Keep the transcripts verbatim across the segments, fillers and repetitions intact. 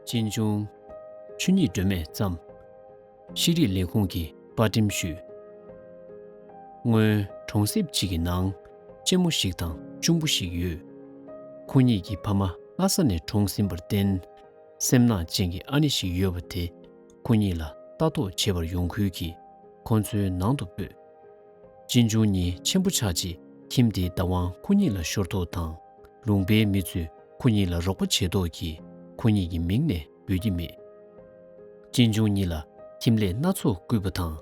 གཅེན་གཅུང་། ཆོས་ཉིད་སྒྲོན་མས་བརྩམས། ཤེས་རིག་ལས་ཁུངས་ཀྱིས་པར་འགྲེམས་ཞུས། སྔོན་གྲོང་གསེབ་ཅིག་གི་ནང་གཅེན་མོ་ཞིག་དང་གཅུང་པོ་ཞིག་ཡོད། ཁོ་གཉིས་ཀྱི་ཕ་མ་སྔ་ས་ནས་གྲོངས་ཟིན་པར་བརྟེན། སེམས་ནག་ཅན་གྱི་ཨ་ནེ་ཞིག་ཡོད་པ་དེ་ཁོ་གཉིས་ལ་ལྟ་རྟོག་བྱེད་པར་ཡོང་ཁུལ་གྱིས་ཁོ་ཚོའི་ནང་དུ་སྤོས། གཅེན་གཅུང་གཉིས་ཆེན་པོ་ཆགས་རྗེས་ཁྱིམ་དེའི་བདག་དབང་ཁོ་གཉིས་ལ་ཤོར་ཐོག་དང་ལུང་པའི་མི་ཚོས་ཁོ་གཉིས་ལ་རོགས་པ་བྱས་ཐོག་གིས་ཁོ་གཉིས་ཀྱི་མིང་ནས་འབོད་ཀྱི་མེད། གཅེན་གཅུང་གཉིས་ལ་ཁྱིམ་ལས་སྣ་ཚོགས་བསྐུས་པ་དང་།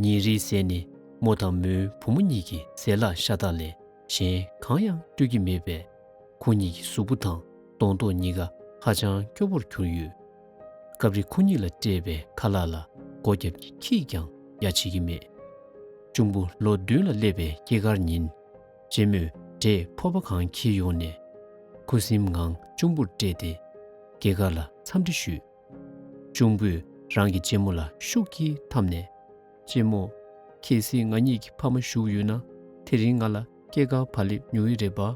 ཉིན་རེའི་ཟས་ནི་མོ་དང་མོའི་བུ་མོ་གཉིས་ཀྱི་ཟས་ལྷག་ཤ་སྟག་ལས་གཞན་གང་ཡང་སྤྲོད་ཀྱི་མེད་པས། ཁོ་གཉིས་ཀྱི་གཟུགས་པོ་དང་གདོང་མདོག་གཉིས་ཀ་ཧ་ཅང་སྐྱོ་པོར་གྱུར་ཡོད། སྐབས་རེ་ཁོ་གཉིས་ལ་སྤྲད་པའི་ཁ་ལག་ལ་སྒོ་རྒྱབ་ཀྱི་ཁྱི་ཡིས་ཀྱང་ཡ་བྱེད་ཀྱི་མེད། གཅུང་པོ་ལོ་བདུན་ལ་སླེབས་པའི་སྐྱེས་སྐར་ཉིན། གཅེན་མོས་འབྲས་ཕོར་པ་གང་འཁྱེར་ཡོང་ནས། ཁུ་སིམ་ངང་གཅུང་པོར་སྤྲད་དེ། སྐྱེས་སྐར་ལ་འཚམས་འདྲི་ཞུས། གཅུང་པོས་རང་གི་གཅེན་མོ་ལ་ཤུགས་ཀྱིས་འཐམས་ནས། གཅེན་མོ། གལ་སྲིད་ང་གཉིས་ཀྱི་ཕ་མ་བཞུགས་ཡོད་ན། དེ་རིང་ང་ལ་སྐྱེས་སྐར་བག་ལེབ་ཉོ་གི་རེད་པ།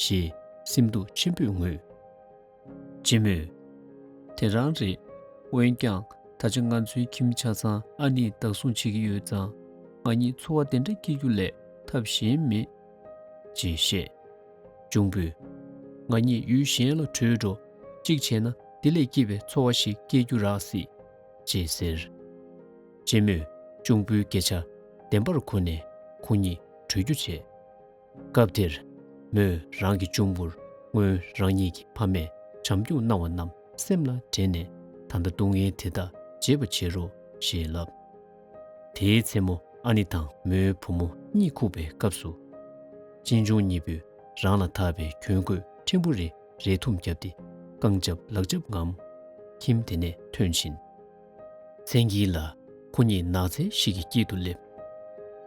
ཞེས་སེམས་སྡུག་ཆེན་པོས་ངུས། གཅེན་མོས། དེ་རང་རེད། འོན་ཀྱང་ད་ཆ་ང་ཚོའི་ཁྱིམ་ཆ་ཚང་ཨ་ནེས་བདག་བཟུང་བྱེད་ཀྱི་ཡོད་ཙང་། ང་གཉིས་འཚོ་བ་དེ་འདྲ་སྐྱེལ་རྒྱུ་ལས་ཐབས་གཞན་མེད། ཅེས་བཤད། གཅུང་པོས། ང་གཉིས་ཡུལ་གཞན་ལ་བྲོས་འགྲོ། གཅིག་བྱས་ན་དེ་ལས་སྐྱིད་པའི་འཚོ་བ་ཞིག་སྐྱེལ་རྒྱུ་རག་སྲིད། ཅེས་ཟེར། གཅེན་མོས་གཅུང་པོའི་སྐད་ཆ་བདེན་པར་གོ་ནས་ཁོ་གཉིས་བྲོས་རྒྱུ་བྱས། སྐབས་དེར་མོས་རང་གི་གཅུང་པོར་སྔོན་རང་ཉིད་ཀྱི་ཕ་མས་བྱམས་སྐྱོང་གནང་བ་རྣམས་སེམས་ལ་དྲན་ནས། ད་ལྟ་སྡུག་བསྔལ་དེ་དག་བརྗེད་པར་བྱེད་རོགས་ཞེས་ལབ། དེའི་མཚན་མོ་ཨ་ནེ་དང་མོའི་བུ་མོ་གཉིད་ཁུག་པའི་སྐབས་སུ། གཅེན་གཅུང་གཉིས་པོས་རང་ལ་བཏགས་པའི་གྱོན་གོས་ཕྲན་བུ་རེ་རས་ཐུམ་བརྒྱབ་སྟེ་རྐང་རྒྱབ་ལག་རྒྱབ་ངམ། ཁྱིམ་དེ་ནས་ཐོན་ཕྱིན། མཚན་དཀྱིལ་ལ་ཁོ་གཉིས་ནགས་ཚལ་ཞིག་གི་དཀྱིལ་དུ་སླེབས།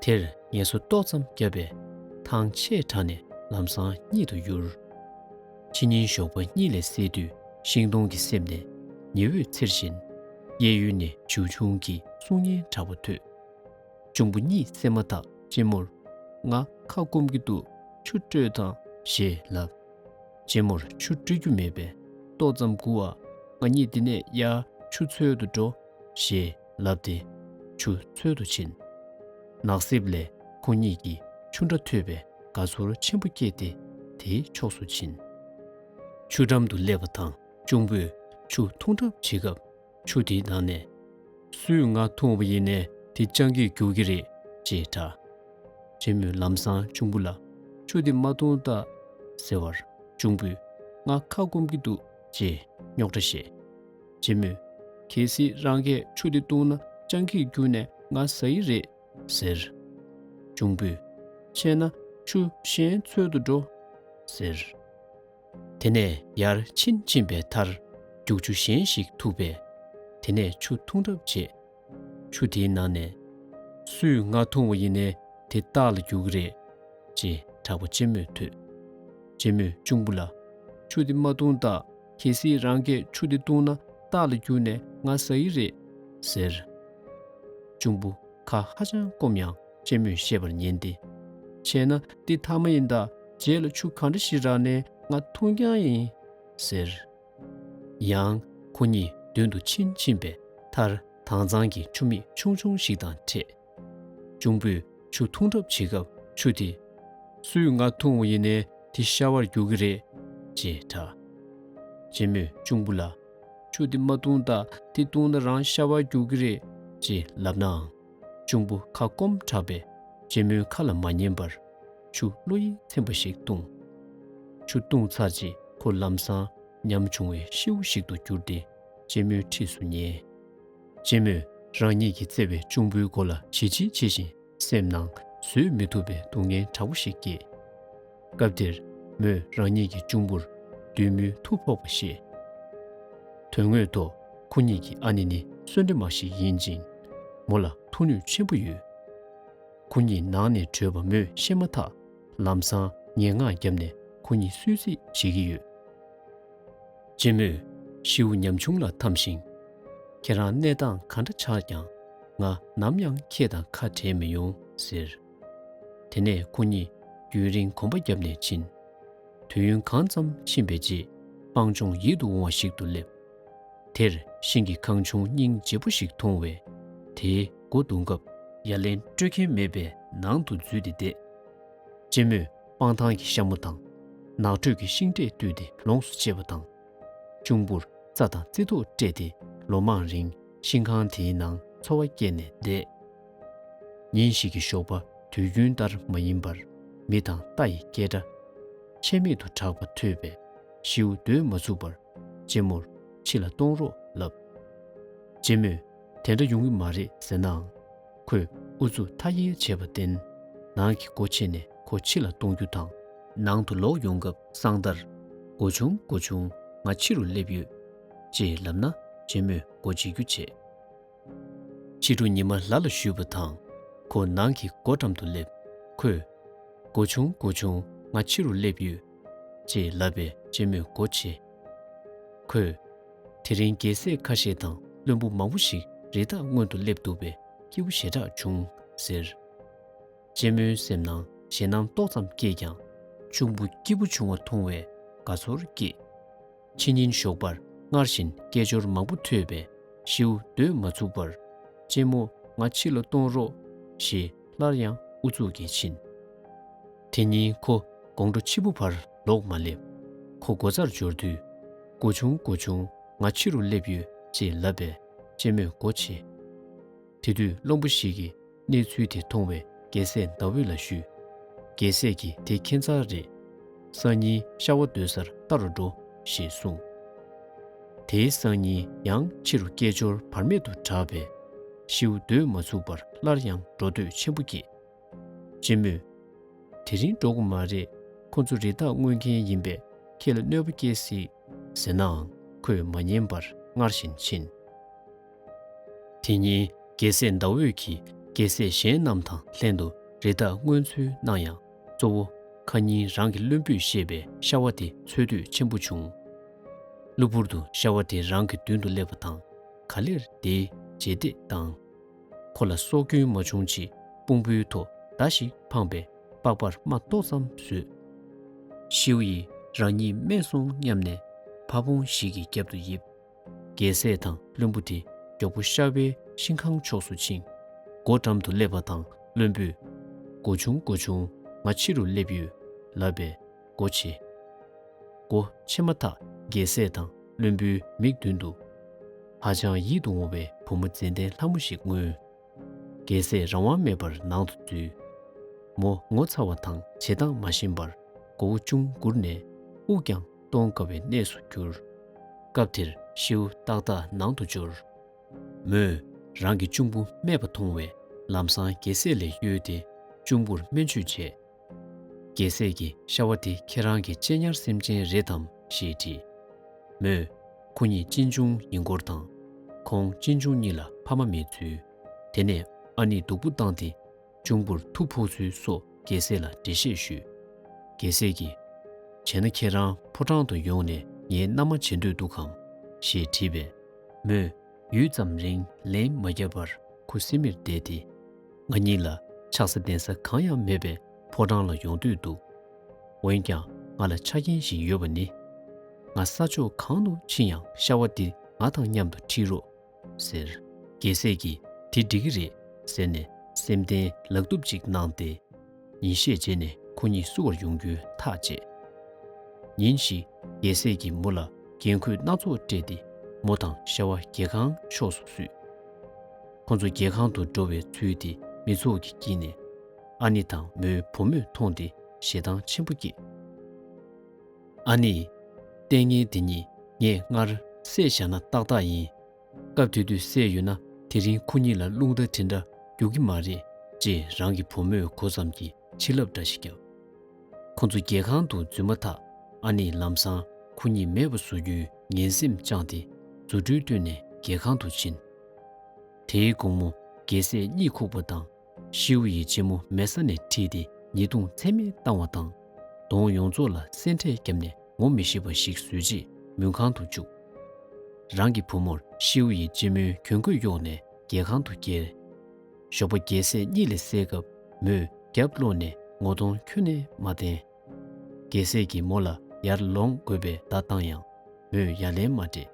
དེར་ངལ་གསོ་ཏོག་ཙམ་བརྒྱབ་པས་ཐང་ཆད་དྲགས་ནས་ལམ་སང་གཉིད་དུ་ཡུར། ཕྱི་ཉིན་ཞོགས་པ་གཉིད་ལས་སད་དུས་ཤིང་སྡོང་གི་གསེབ་ནས་ཉི་འོད་འཚེར་བཞིན། གཡས་གཡོན་ནས་བྱིའུ་ཆུང་གི་གསུང་སྙན་དྲག་པོ་ཐོས། གཅུང་པོ་གཉིད་སད་མ་ཐག་གཅེན་མོར། ང་ཁ་སྐོམ་གྱི་འདུག་ཆུ་སྤྲོད་དང་། ཞེས་ལབ། གཅེན་མོར་ཆུ་སྤྲོད་རྒྱུ་མེད་པས། ཏོག་ཙམ་སྒུག་ཨ། ང་གཉིས་འདི་ནས་ཡར་ཆུ་འཚོལ་དུ་འགྲོ། ཞེས་ལབ་སྟེ་ཆུ་འཚོལ་དུ་ཕྱིན། ནགས་གསེབ་ལས་ཁོ་གཉིས་ཀྱིས་ཆུ་འདྲ་ཐོས་པས་དགའ་ཚོར་ཆེན་པོ་སྐྱེས་ཏེ་དེའི་ཕྱོགས་སུ་ཕྱིན། ཆུ་འགྲམ་དུ་སླེབས་པ་དང་གཅུང་པོས་ཆུ་འཐུང་གྲབས་བྱེད་སྐབས། ཆུ་དེའི་ནང་ནས། སུས་ང་འཐུང་བ་ཡིན་ནའི་དེ་སྤྱང་ཀིས་རྒྱུག་གི་རེད། ཅེས་གྲགས། གཅེན་མོས་ལམ་སང་གཅུང་པོ་ལ། ཆུ་དེ་མ་འཐུང་ད། ཟེར་བར། གཅུང་པོས། ང་ཁ་སྐོམ་གྱི་འདུག་ཅེས་རྙོག་དྲ་བཤད། གཅེན་མོས། གལ་སྲིད་རང་གིས་ཆུ་དེ་བཏུང་ན་སྤྱང་ཀིས་རྒྱུག་ནས་ང་ཟ་ཡི་རེད། ཟེར། གཅུང་པོས། བྱས་ན་ཆུ་གཞན་འཚོལ་དུ་འགྲོ། ཟེར། དེ་ནས་ཡར་ཕྱིན་ཕྱིན་པའི་མཐར་རྒྱུག་ཆུ་གཞན་ཞིག་ཐུག་པས། དེ་ནས་ཆུ་འཐུང་གྲབས་བྱས། ཆུ་དེའི་ནང་ནས། སུས་ང་འཐུང་བ་ཡིན་ནའི་དེ་སྟག་ལ་རྒྱུག་གི་རེད། ཅེས་གྲགས་པ་གཅེན་མོས་ཐོས། གཅེན་མོས་གཅུང་པོ་ལ། ཆུ་དེ་མ་འཐུང་ད། གལ་སྲིད་རང་གིས་ཆུ་དེ་བཏུང་ན་སྟག་ལ་རྒྱུག་ནས་ང་ཟ་ཡི་རེད། ཟེར། གཅུང་པོ་ཁ་ཧ་ཅང་སྐོམ་ཡང་གཅེན་མོས་བཤད་པར་ཉན་ཏེ། བྱས་ན་འདི་ཐ་མ་ཡིན་ད། རྗེས་ལ་ཆུ་གང་འདྲ་ཞིག་རག་ནའི་ང་འཐུང་རྐྱང་ཡིན། ཟེར། ཡང་ཁོ་གཉིས་མདུན་དུ་ཕྱིན་ཕྱིན་པའི་མཐར་དྭངས་གཙང་གི་ཆུ་མིག་ཆུང་ཆུང་ཞིག་དང་འཕྲད། གཅུང་པོས་ཆུ་འཐུང་གྲབས་བྱེད་སྐབས་ཆུ་དེས། སུས་ང་འཐུང་བ་ཡིན་ནའི་དེ་ཤ་བར་འགྱུར་གྱི་རེད། ཅེས་གྲགས། གཅེན་མོས་གཅུང་པོ་ལ། ཆུ་དེ་མ་འཐུང་ད། དེ་འཐུང་ན་རང་ཤ་བར་འགྱུར་གྱི་རེད། ཅེས་ལབ་ནའང་། གཅུང་པོ་ཁ་སྐོམ་དྲགས་པས་གཅེན་མོའི་ཁ་ལ་མ་ཉན་པར། ཆུ་བློ་ཡིད་ཚིམ་པ་ཞིག་བཏུང་། ཆུ་བཏུང་ཚར་རྗེས་ཁོ་ལམ་སང་ཉམ་ཆུང་བའི་ཤེའུ་ཞིག་ཏུ་གྱུར་ཏེ་གཅེན་མོའི་འཁྲིས་སུ་ཉལ། གཅེན་མོས་རང་ཉིད་ཀྱིས་བརྩེ་བའི་གཅུང་པོའི་མགོ་ལ་བྱིལ་བྱིལ་བྱེད་བཞིན་སེམས་ནང་བཟོད་མི་ཐུབ་པའི་སྡུག་བསྔལ་དྲག་པོ་ཞིག་སྐྱེས། སྐབས་དེར་མོས་རང་ཉིད་ཀྱི་གཅུང་པོར་བདུད་མོའི་མཐུ་ཕོག་པ་ཤེས། དོན་དངོས་ཐོག་ཁོ་གཉིས་ཀྱི་ཨ་ནེ་ནི་གསོན་འདྲེ་མ་ཞིག་ཡིན་ཅིང་། མོ་ལ་མཐུ་ནུས་ཆེན་པོ་ཡོད། ཁོ་གཉིས་ནང་ནས་བྲོས་པ་མོས་ཤེས་མ་ཐག་ལམ་སང་ངན་སྔགས་བརྒྱབ་ནས་ཁོ་གཉིས་སུད་སི་བྱེད་ཀྱི་ཡོད། གཅེན་མོས་ཤེའུ་ཉམ་ཆུང་ལ་འཐམས་ཤིང་། ཁྱེད་རང་གནས་སྟངས་ག་འདྲ་ཆགས་ཀྱང་ང་ནམ་ཡང་ཁྱེད་དང་ཁ་བྲལ་མི་ཡོང་ཟེར། དེ་ནས་ཁོ་གཉིས་རྒྱུན་རིང་གོམ་པ་བརྒྱབ་ནས་ཕྱིན། དུས་ཡུན་གང་ཙམ་ཕྱིན་པའི་རྗེས་སྤང་ལྗོངས་ཡིད་དུ་འོང་བ་ཞིག་ཏུ་སླེབས། དེར་ཤིང་གི་ཁང་ཆུང་སྙིང་རྗེ་པོ་ཞིག་མཐོང་བས། དེའི་སྒོ་རྡུང་སྐབས་ཡ་ལན་སྤྲོད་མཁན་མེད་པས་ནང་དུ་འཛུལ་ཏེ་བསྡད། གཅེན་མོས་སྤང་ཐང་གི་ཤ་མོ་དང་ནགས་ཁྲོད་ཀྱི་ཤིང་འབྲས་བཏུས་ཏེ་ལོངས་སུ་སྤྱད་པ་དང་། གཅུང་པོར་རྩྭ་དང་རྩི་ཏོག་སྤྲད་དེ་ལོ་མང་རིང་ཤིང་ཁང་དེའི་ནང་འཚོ་བ་བསྐྱལ་ནས་བསྡད། ཉིན་ཞིག་གི་ཞོགས་པ་དུས་རྒྱུན་ལྟར་མ་ཡིན་པར་མི་དང་རྟ་ཡི་སྐད་སྒྲ་ཆད་མེད་དུ་གྲགས་པ་ཐོས་པས་ཤིའུ་སྡོད་མ་ཚུགས་པར་གཅེན་མོར་ཕྱི་ལ་གཏོང་རོགས་ལབ། གཅེན་མོས་དེ་འདྲ་ཡོང་གི་མ་རེད་ཟེར་ནའང་ཁོས་ཨུ་ཚུགས་མཐའ་ཡས་བྱས་པར་བརྟེན་ནང་གི་སྒོ་ཕྱེ་ནས་ཁོ་ཕྱི་ལ་གཏོང་རྒྱུ་དང་། ནང་དུ་ལོག་ཡོང་སྐབས་གསང་ལྟར། སྒོ་ཆུང་སྒོ་ཆུང་ང་ཕྱི་རུ་སླེབས་ཡོད། ཅེས་ལབ་ན་གཅེན་མོས་སྒོ་འབྱེད་རྒྱུ་བྱས། ཕྱི་དྲོ་ཉི་མ་ལ་ལ་བཞུད་པ་དང་ཁོ་ནང་གི་སྒོ་འགྲམ་དུ་སླེབས། ཁོས། སྒོ་ཆུང་སྒོ་ཆུང་ང་ཕྱི་རུ་སླེབས་ཡོད། ཅེས་ལབ་པས་གཅེན་མོས་སྒོ་ཕྱེ། ཁོས། དེ་རིང་རྒྱལ་སྲས་ཁ་ཤས་དང་བློན་པོ་མང་པོ་ཞིག་རི་དྭགས་རྔོན་དུ་སླེབས་འདུག་པས་སྐྱིད་པོ་ཞེ་དྲག་བྱུང་ཟེར། གཅེན་མོའི་སེམས་ནང་ཞེད་སྣང་ཏོག་ཙམ་སྐྱེས་ཀྱང་། གཅུང་པོ་སྐྱིད་པོ་བྱུང་བ་མཐོང་བས་དགའ་ཚོར་སྐྱེས། ཕྱི་ཉིན་ཞོགས་པར་སྔར་བཞིན་སྐད་ཅོར་མང་པོ་ཐོས་པས་ཤིའུ་སྡོད་མ་ཚུགས་པར། གཅེན་མོ་ང་ཕྱི་ལ་གཏོང་རོགས་ཞེས་སླར་ཡང་ཨུ་ཚུགས་ཀྱིས་ཕྱིན། དེ་ཉིན་ཁོ་དགོང་དྲོ་ཕྱི་པོ་བར་ལོག་མ་སླེབས། ཁོ་སྒོ་རྩར་འབྱོར་དུས། སྒོ་ཆུང་སྒོ་ཆུང་ང་ཕྱི་རུ་སླེབས་ཡོད་ཅེས་ལབ་པས་གཅེན་མོས་སྒོ་ཕྱེ། དེ་དུས་བློན་པོ་ཞིག་གིས་གནས་ཚུལ་དེ་མཐོང་བས་རྒྱལ་སྲས་ཟླ་འོད་ལ་ཞུས། རྒྱལ་སྲས་ཀྱིས་དེ་ཁྱད་མཚར་རེད། སང་ཉིན་ཤ་བ་བརྡོལ་སར་ལྟ་རུ་འགྲོ་ཞེས་གསུངས། དེའི་སང་ཉིན་ཡང་ཕྱི་རུ་སྐད་ཅོར་བར་མེད་དུ་གྲགས་པས་ཤིའུ་སྡོད་མ་ཚུགས་པར་སླར་ཡང་འགྲོ་འདོད་ཆེན་པོ་སྐྱེས། གཅེན་མོས། དེ་རིང་འགྲོ་དགོས་མ་རེད། ཁོ་ཚོ་རི་དྭགས་རྔོན་མཁན་ཡིན་པས་ཁྱེད་ལ་གནོད་པ་སྐྱེལ་སྲིད། ཟེར་ནའང་ཁོས་མ་ཉན་པར་སྔར་བཞིན་ཕྱིན། དེ་ཉིན་རྒྱལ་སྲས་ཟླ་འོད་ཀྱིས་རྒྱལ་སྲས་གཞན་རྣམས་དང་ལྷན་དུ་རི་དྭགས་རྔོན་ཚུལ་གནང་ཡང་གཙོ་བོ་ཁ་ཉིན་རང་གི་བློན་པོས་བཤད་པའི་ཤ་བ་དེ་འཚོལ་འདོད་ཆེན་པོ་བྱུང་། གློ་བུར་དུ་ཤ་བ་དེ་རང་གི་མདུན་དུ་སླེབས་པ་དང་ག་ལེར་དེའི་རྗེས་འདེད་བཏང་། ཁོ་ལ་སྲོག་སྐྱོན་མ་བྱུང་ཆེད་དཔུང་པོའི་ཐོག་མདའ་ཞིག་འཕངས་པས་པགས་པར་རྨ་ཏོག་ཙམ་བཟོས། ཤིའུ་ཡིས་རང་ཉིད་རྨས་སོང་སྙམ་ནས་ཕ་བོང་ཞིག་གི་རྒྱབ་ཏུ་ཡིབ། རྒྱལ་སྲས་དང་བློན་པོ་དེ་མགྱོགས་པོ་ཤ་བའི་ཤིང་ཁང་ཕྱོགས་སུ་ཕྱིན། སྒོ་འགྲམ་དུ་སླེབས་པ་དང་བློན་པོས། སྒོ་ཆུང་སྒོ་ཆུང་ང་ཕྱི་རུ་སླེབས་ཡོད། ལབ་པས་སྒོ་ཕྱེ། སྒོ་ཕྱེ་མ་ཐག་རྒྱལ་སྲས་དང་བློན་པོའི་མིག་མདུན་དུ། ཧ་ཅང་ཡིད་དུ་འོང་བའི་བུ་མོ་མཛེས་ལྡན་ལྷ་མོ་ཞིག་མངོན། རྒྱལ་སྲས་རང་དབང་མེད་པར་ནང་དུ་འཛུལ། མོ་ངོ་ཚ་བ་དང་བྱེད་སྟངས་མ་ཤེས་པར་མགོ་བོ་ཅུང་སྒུར་ནས་དབུགས་ཀྱང་གཏོང་དཀའ་བའི་གནས་སུ་གྱུར། སྐབས་དེར་ཤིའུ་ཏག་ཏག་ནང་དུ་འབྱོར། མོས་རང་གི་གཅུང་པོ་རྨས་པ་མཐོང་བས་ལམ་སང་རྒྱལ་སྲས་ལ་གཡོལ་ཏེ་གཅུང་པོར་སྨན་བཅོས་བྱས། རྒྱལ་སྲས་ཀྱིས་ཤ་བ་དེ་ཁྱེད་རང་གི་གཅེན་ཉར་སེམས་ཅན་རེད་དམ་ཞེས་དྲིས། མོས། ཁོ་གཉིས་གཅེན་གཅུང་ཡིན་སྐོར་དང་། ཁོང་གཅེན་གཅུང་གཉིས་ལ་ཕ་མ་མེད་ཚུལ། དེ་ནས་ཨ་ནེས་སྡུག་པོ་བཏང་སྟེ་གཅུང་པོར་མཐུ་ཕོག་ཚུལ་སོགས་རྒྱལ་སྲས་ལ་འགྲེལ་བཤད་ཞུས། རྒྱལ་སྲས་ཀྱིས། བྱས་ན་ཁྱེད་རང་ཕོ་བྲང་དུ་ཡོང་ནས་ངའི་མནའ་མ་བྱེད་འདོད་འདུག་གམ་ཞེས་དྲིས་པས། མོས། ཡུད་ཙམ་རིང་ལན་མ་བརྒྱབ་པར་ཁུ་སིམ་མེར་བསྡད་དེ། ང་གཉིས་ལ་ཆགས་ས་གདན་ས་གང་ཡང་མེད་པའི་ཕོ་བྲང་ལ་ཡོང་འདོད་འདུག་འོན་ཀྱང་ང་ལ་ཆ་རྐྱེན་ཞིག་ཡོད་པ་ནི། ང་ས་ཕྱོགས་གང་དུ་ཕྱིན་ཡང་ཤ་བ་འདི་ང་དང་མཉམ་དུ་ཁྲིད་རོགས་ཟེར། རྒྱལ་སྲས་ཀྱིས་དེ་འགྲིག་གི་རེད་ཟེར་ནས་སེམས་གཏིང་ལག་གཏུབ་ཅིག་གནང་སྟེ། ཉིན་ཤས་རྗེས་ནས་ཁོ་གཉིས་བསུ་བར་ཡོང་རྒྱུའི་ཐག་བཅད། ཉིན་ཞིག་རྒྱལ་སྲས་ཀྱིས་མོ་ལ་འགན་ཁུར་སྣ་ཚོགས་སྤྲད་དེ་མོ་དང་ཤ་བ་རྒྱལ་ཁང་ཕྱོགས་སུ་བསུས། ཁོ་ཚོ་རྒྱལ་ཁང་དུ་འགྲོ་བའི་ཚུལ་དེ་མི་ཚོགས་ཀྱིས་བརྒྱུད་ནས་ཨ་ནེ་དང་མོའི་བུ་མོས་མཐོང་སྟེ་ཞེ་སྡང་ཆེན་པོ་སྐྱེས། ཨ་ནེས། ལྟས་ངན་དེ་གཉིས་ངས་སྔར་བསད་བཞག་ན་ཏག་ཏག་ཡིན། སྐབས་དེ་དུས་བསད་ཡོད་ན་དེ་རིང་ཁོ་གཉིས་ལ་རླུང་རྟ་དེ་འདྲ་རྒྱུག་གི་མ་རེད་ཅེས་རང་གི་བུ་མོས་གོ་ཙམ་གྱིས་ཕྱི་ལབ་འདྲ་ཞིག་བརྒྱབ། ཁོ་ཚོ་རྒྱལ་ཁང་དུ་འཛུལ་མ་ཐག་ཨ་ནེས་ལམ་སང་ཁོ་གཉིས་མེད་པ་བཟོ་རྒྱུའི་ངན་སེམས་བཅངས་ཏེ་རྫུ་འཕྲུལ་བཏོན་ནས་རྒྱལ་ཁང་དུ་ཕྱིན། དེའི་དགོང་མོ་རྒྱལ་སྲས་གཉིད་ཁུག་པ་དང་། ཤིའུ་ཡི་གཅེན་མོ་མལ་ས་ནས་ཁྲིད་དེ་ཉེས་རྡུང་ཚད་མེད་བཏང་བ་དང་། གདོང་ཡོངས་རྫོགས་ལ་སེན་ཁྲལ་བརྒྱབ་ནས་ངོ་མི་ཤེས་པ་ཞིག་བཟོས་རྗེས་མུན་ཁང་དུ་བཅུག་རང་གི་བུ་མོར་ཤིའུ་ཡི་གཅེན་མོའི་གྱོན་གོས་གཡོགས་ནས་རྒྱལ་ཁང་དུ་བསྐྱལ། ཞོགས་པ་རྒྱལ་སྲས་གཉིད་ལས་སད་སྐབས་མོས་རྒྱབ་ཀློག་ནས་ངོ་གདོང་ཁྱོན་ནས་མ་བསྟན། རྒྱལ་སྲས་ཀྱིས་མོ་ལ་ཡར་ལོངས་དགོས་པའི་བརྡ་བཏང་ཡང་མོས་ཡ་ལན་མ་སྤྲད།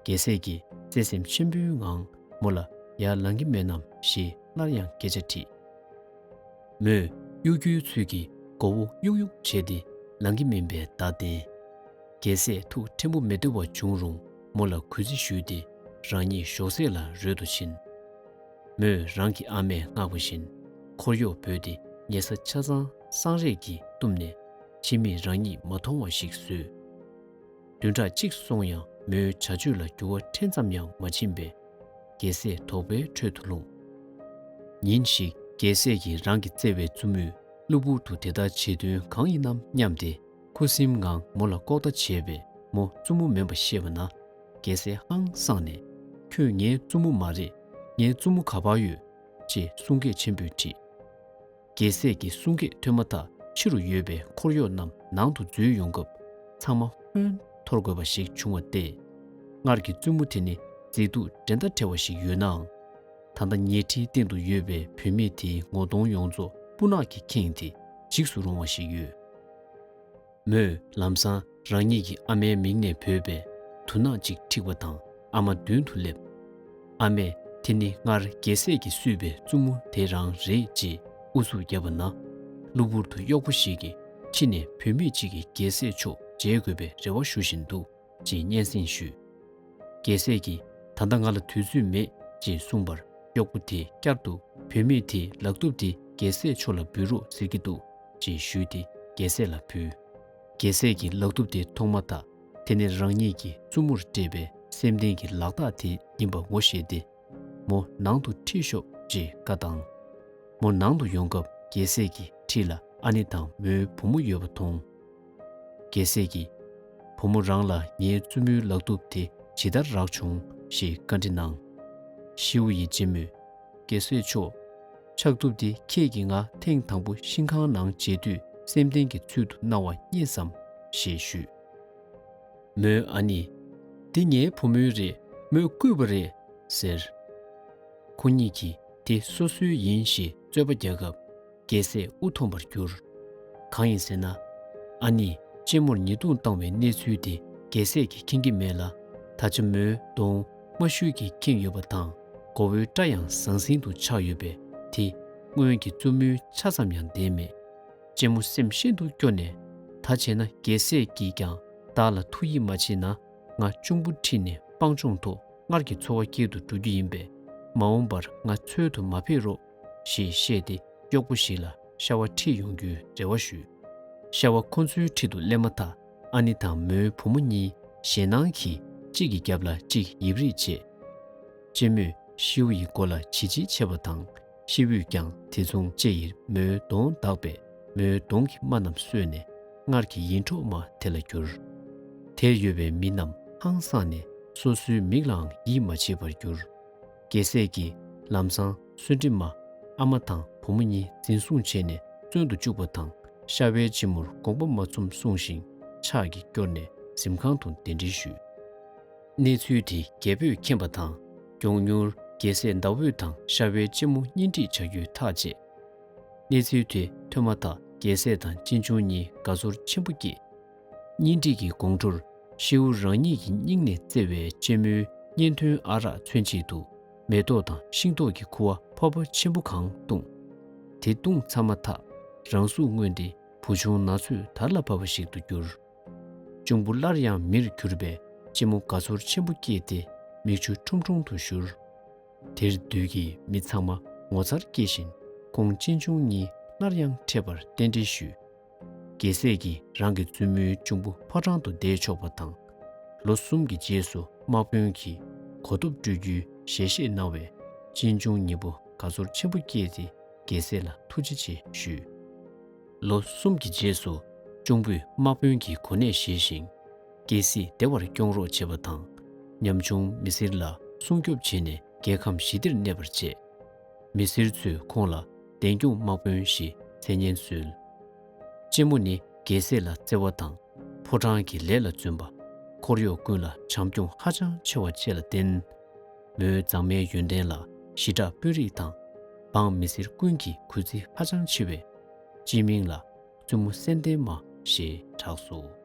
རྒྱལ་སྲས་ཀྱིས་བརྩེ་སེམས་ཆེན་པོའི་ངང་མོ་ལ་ཡར་ལངས་ཀྱི་མེད་དམ་ཞེས་སླར་ཡང་སྐད་ཆ་དྲིས། མོས་གཡོ་སྒྱུའི་ཚུལ་གྱིས་མགོ་བོ་གཡུག་གཡུག་བྱས་ཏེ་ལངས་ཀྱི་མིན་པའི་བརྡ་བསྟན། རྒྱལ་སྲས་ཐུགས་ཕྲན་བུ་མི་བདེ་བ་བྱུང་རུང་མོ་ལ་གུས་བརྩི་ཞུས་ཏེ་རང་ཉིད་ཞོགས་ཟས་ལ་རོལ་དུ་ཕྱིན། མོས་རང་གི་ཨ་མས་མངགས་པ་བཞིན་འཁོར་གཡོག་བོས་ཏེ་ཉལ་ས་ཆ་ཚང་སྲང་རས་ཀྱིས་བཏུམས་ནས་ཕྱི་མིག་རང་ཉིད་མ་མཐོང་བ་ཞིག་བཟོས། བདུན་ཕྲག་གཅིག་སོང་ཡང་མོའི་བྱ་སྤྱོད་ལ་འགྱུར་བ་ཕྲན་ཙམ་ཡང་མ་ཕྱིན་པས་རྒྱལ་སྲས་དོགས་པའི་ཁྲོད་དུ་ལྷུང་། ཉིན་ཞིག་རྒྱལ་སྲས་ཀྱིས་རང་གིས་བཙལ་བའི་བཙུན་མོས་གློ་བུར་དུ་དེ་ལྟར་བྱེད་དོན་གང་ཡིན་ནམ་སྙམ་སྟེ་ཁུ་སིམ་ངང་མོ་ལ་ལྐོག་ལྟ་བྱས་པས་མོ་བཙུན་མོ་མིན་པ་ཤེས་པ་ན་རྒྱལ་སྲས་ཧང་སངས་ནས་ཁྱོད་ངའི་བཙུན་མོ་མ་རེད། ངའི་བཙུན་མོ་ག་པར་ཡོད། ཅེས་གསུང་སྐད་ཆེན་པོས་དྲིས། རྒྱལ་སྲས་ཀྱི་གསུང་སྐད་ཐོས་མ་ཐག་ཕྱི་རུ་ཡོད་པའི་འཁོར་གཡོག་རྣམས་ནང་དུ་འཛུལ་ཡོང་སྐབས་ཚང་མ་ཧོན་འཐོར་དགོས་པ་ཞིག་བྱུང་བ་སྟེ། སྔར་གྱི་བཙུན་མོ་དེ་ནི་མཛེས་སྡུག་འགྲན་ཟླ་བྲལ་བ་ཞིག་ཡོད་ནའང་། ད་ལྟ་ཉལ་ཁྲིའི་སྟེང་དུ་ཡོད་པའི་བུད་མེད་དེའི་ངོ་གདོང་ཡོངས་རྫོགས་སྤུ་ནག་གིས་ཁེངས་ཏེ་འཇིགས་སུ་རུང་བ་ཞིག་ཡོད། མོས་ལམ་སང་རང་ཉིད་ཀྱི་ཨ་མའི་མིང་ནས་བོས་པས་དུ་ནག་ཅིག་འཁྲིགས་པ་དང་ཨ་མ་མདུན་དུ་སླེབས། ཨ་མས་དེ་ནི་སྔར་རྒྱལ་སྲས་ཀྱིས་བསུས་པའི་བཙུན་མོ་དེ་རང་རེད་ཅེས་ཨུ་ཚུགས་བརྒྱབ་པ་ན། གློ་བུར་དུ་གཡོག་པོ་ཞིག་གིས་ཕྱི་ནས་བུད་མེད་ཅིག་གིས་རྒྱལ་སྲས་མཆོག་མཇལ་དགོས་པའི་རེ་བ་ཞུ་བཞིན་འདུག་ཅེས་སྙན་སེང་ཞུས། རྒྱལ་སྲས་ཀྱིས་ད་ལྟ་ང་ལ་དུས་ཚོད་མེད་ཅེས་གསུངས་པར་གཡོག་པོ་དེས་བསྐྱར་དུ་བུད་མེད་དེའི་ལག་གདུབ་དེ་རྒྱལ་སྲས་མཆོག་ལ་འབུལ་རོགས་ཟེར་གྱི་འདུག་ཅེས་ཞུས་ཏེ་རྒྱལ་སྲས་ལ་ཕུལ། རྒྱལ་སྲས་ཀྱིས་ལག་གདུབ་དེ་མཐོང་མ་ཐག་དེ་ནི་རང་ཉིད་ཀྱི་བཙུན་མོར་སྤྲད་པའི་སེམས་ལྡན་གྱི་ལག་རྟགས་དེ་ཡིན་པ་ངོ་ཤེས་ཏེ། མོ་ནང་དུ་ཁྲིད་ཤོག་ཅེས་བཀའ་བཏང་། མོ་ནང་དུ་ཡོང་སྐབས་རྒྱལ་སྲས་ཀྱི་འཁྲིས་ལ་ཨ་ནེ་དང་མོའི་བུ་མོ་ཡོད་པ་མཐོང་། རྒྱལ་སྲས་ཀྱིས། བུ་མོ་རང་ལ་ངའི་བཙུན་མོའི་ལག་གདུབ་དེ་ཇི་ལྟར་རག་བྱུང་ཞེས་བཀའ་འདྲི་གནང་། ཤིའུ་ཡི་གཅེན་མོས། རྒྱལ་སྲས་མཆོག་ཕྱག་གདུབ་འདི་ཁྱེད་ཀྱིས་ང་ཐེངས་དང་པོ་ཤིང་ཁང་ནང་མཇལ་དུས་སེམས་ལྡན་གྱི་ཚུལ་དུ་གནང་བ་རྙེད་སམ་ཞེས་ཞུས། མོའི་ཨ་ནེས། འདི་ངའི་བུ་མོའི་རེད། མོས་བརྐུས་པ་རེད་ཟེར། ཁོ་གཉིས་ཀྱིས་དེ་སོ་སོའི་ཡིན་ཞེས་རྩོད་པ་རྒྱག་སྐབས། རྒྱལ་སྲས་དབུ་འཐོམས་པར་གྱུར། གང་ཡིན་ཟེར་ན། ཨ་ནེས་གཅེན་མོར་ཉེས་རྡུང་བཏང་བའི་གནས་ཚུལ་དེ་རྒྱལ་སྲས་ཀྱིས་མཁྱེན་གྱི་མེད་ལ། ད་ཆ་མོའི་གདོང་དམར་ཤུལ་གྱིས་ཁེངས་ཡོད་པ་དང་མགོ་བོའི་སྐྲ་ཡང་ཟང་ཟིང་དུ་ཆགས་ཡོད་པས་དེ་སྔོན་གྱི་བཙུན་མོའི་ཆ་ཙམ་ཡང་ལྡན་མེད། གཅེན་མོ་སེམས་ཤིན་ཏུ་སྐྱོ་ནས། ད་བྱས་ན་རྒྱལ་སྲས་ཀྱིས་ཀྱང་བདག་ལ་ཐུགས་ཡིད་མ་ཆེས་ན་ང་གཅུང་པོ་ཁྲིད་ནས་སྤང་ལྗོངས་ཐོག་སྔར་གྱི་འཚོ་བ་སྐྱེལ་དུ་འགྲོ་རྒྱུ་ཡིན་པས་མ་འོངས་པར་ང་འཚོལ་དུ་མ་ཕེབས་རོགས་ཞེས་བཤད་དེ། གཡོག་པོ་ཞིག་ལ་ཤ་བ་ཁྲིད་ཡོང་རྒྱུའི་རེ་བ་ཞུས། ཤ་བ་ཁོ་ཚོའི་འཁྲིས་དུ་སླེབས་མ་ཐག་ཨ་ནེ་དང་མོའི་བུ་མོ་གཉིས་ཞེད་སྣང་གིས་གཅིག་གི་རྒྱབ་ལ་གཅིག་ཡིབ་རིས་བྱས། གཅེན་མོས་ཤིའུ་ཡི་མགོ་ལ་བྱིལ་བྱིལ་བྱས་པ་དང་ཤིའུས་ཀྱང་དེ་མཚུངས་ལྕེ་ཡིས་མོའི་གདོང་བདག་པས་མོའི་གདོང་གི་རྨ་རྣམས་གསོས་ནས་སྔར་གྱི་ཡིད་འཕྲོག་མ་དེ་ལ་གྱུར། དེར་ཡོད་པའི་མི་རྣམས་ཧང་སངས་ནས་སོ་སོའི་མིག་ལའང་ཡིད་མ་ཆེས་པར་གྱུར། རྒྱལ་སྲས་ཀྱིས་ལམ་སང་གསོན་དྲི་མ་ཨ་མ་དང་བུ་མོ་གཉིས་འཛིན་བཟུང་བྱས་ནས་བཙོན་དུ་བཅུག་པ་དང་ཤ་བའི་གཅེན་མོར་དགོངས་པ་མ་ཚོམས་གསུངས་ཤིང་ཕྱག་གིས་བསྐྱོར་ནས་གཟིམ་ཁང་དུ་གདན་འདྲེན་ཞུས། གནས་ཚུལ་དེ་རྒྱལ་པོས་མཁྱེན་པ་དང་མགྱོགས་མྱུར་རྒྱལ་སྲས་ཟླ་འོད་དང་ཤ་བའི་གཅེན་མོ་གཉེན་སྒྲིག་བྱ་རྒྱུའི་ཐག་བཅད། གནས་ཚུལ་དེ་ཐོས་མ་ཐག་རྒྱལ་སྲས་དང་གཅེན་གཅུང་གཉིས་དགའ་ཚོར་ཆེན་པོ་སྐྱེས། གཉེན་སྒྲིག་གི་དགོང་དྲོར་ཤེའུ་རང་ཉིད་ཀྱི་སྙིང་ནས་བརྩེ་བའི་གཅེན་མོའི་བརྙན་ཐུང་ཨ་རག་མཚོན་ཆེད་དུ་མེ་ཏོག་དང་ཤིང་ཏོག་གི་ཁུ་བ་ཕོར་པ་ཆེན་པོ་གང་བཏུངས། དེ་བཏུངས་ཚར་མ་ཐག་རང་གཟུགས་མངོན་ཏེ་བུ་ཆུང་ན་ཚོད་དར་ལ་བབས་པ་ཞིག་ཏུ་གྱུར། གཅུང་པོ་སླར་ཡང་མིར་གྱུར་པས་གཅེན་མོ་དགའ་ཚོར་ཆེན་པོ་སྐྱེས་ཏེ་མིག་ཆུ་ཁྲུམ་ཁྲུམ་དུ་བཞུར། དེར་འདུས་ཀྱི་མི་ཚང་མ་ངོ་མཚར་སྐྱེས་ཤིང་ཁོང་གཅེན་གཅུང་གཉིས་སླར་ཡང་འཕྲད་པར་རྟེན་འབྲེལ་ཞུས། རྒྱལ་སྲས་ཀྱིས་རང་གི་བཙུན་མོའི་གཅུང་པོ་ཕོ་བྲང་དུ་བསྡད་ཆོག་པ་དང་། ལོ་གསུམ་གྱི་རྗེས་སུ་དམག་དཔོན་གྱིས་གོ་ཐོབ་སྤྲོད་རྒྱུའི་ཞལ་བཞེས་གནང་བས་གཅེན་གཅུང་གཉིས་པོ་དགའ་ཚོར་ཆེན་པོ་སྐྱེས་ཏེ་རྒྱལ་སྲས་ལ་ཐུགས་རྗེ་ཆེ་ཞུས། ལོ་གསུམ་གྱི་རྗེས་སུ་གཅུང་པོས་དམག་དཔོན་གྱི་གོ་གནས་བཞེས་ཤིང་། སྐྱེ་སྲིད་བདེ་བར་སྐྱོང་རོགས་བྱས་པ་དང་། ཉམ་ཆུང་མི་སེར་ལ་སྲུང་སྐྱོབ་བྱས་ནས་རྒྱལ་ཁམས་ཞི་བདེར་གནས་པར་བྱས། མི་སེར་ཚོས་ཁོང་ལ་བདེན་སྐྱོང་དམག་དཔོན་ཞེས་མཚན་སྙན་གསོལ། གཅེན་མོ་ནི་རྒྱལ་སྲས་ལ་བརྩེ་བ་དང་ཕོ་བྲང་གི་ལས་ལ་བརྩོན་པ། འཁོར་གཡོག་ཀུན་ལ་བྱམས་སྐྱོང་ཧ་ཅང་ཆེ་བ་བཅས་ལ་བརྟེན། མོའི་མཛངས་མའི་ཡོན་ཏན་ལ་ཞི་དྲག་དཔོན་རིགས་དང་། འབངས་མི་སེར་ཀུན་གྱིས་གུས་བརྩི་ཧ་ཅང་ཆེ་བས། སྤྱི་མིང་ལ་བཙུན་མོ་སེང་ལྡེང་མ་ཞེས་གྲགས་སོ།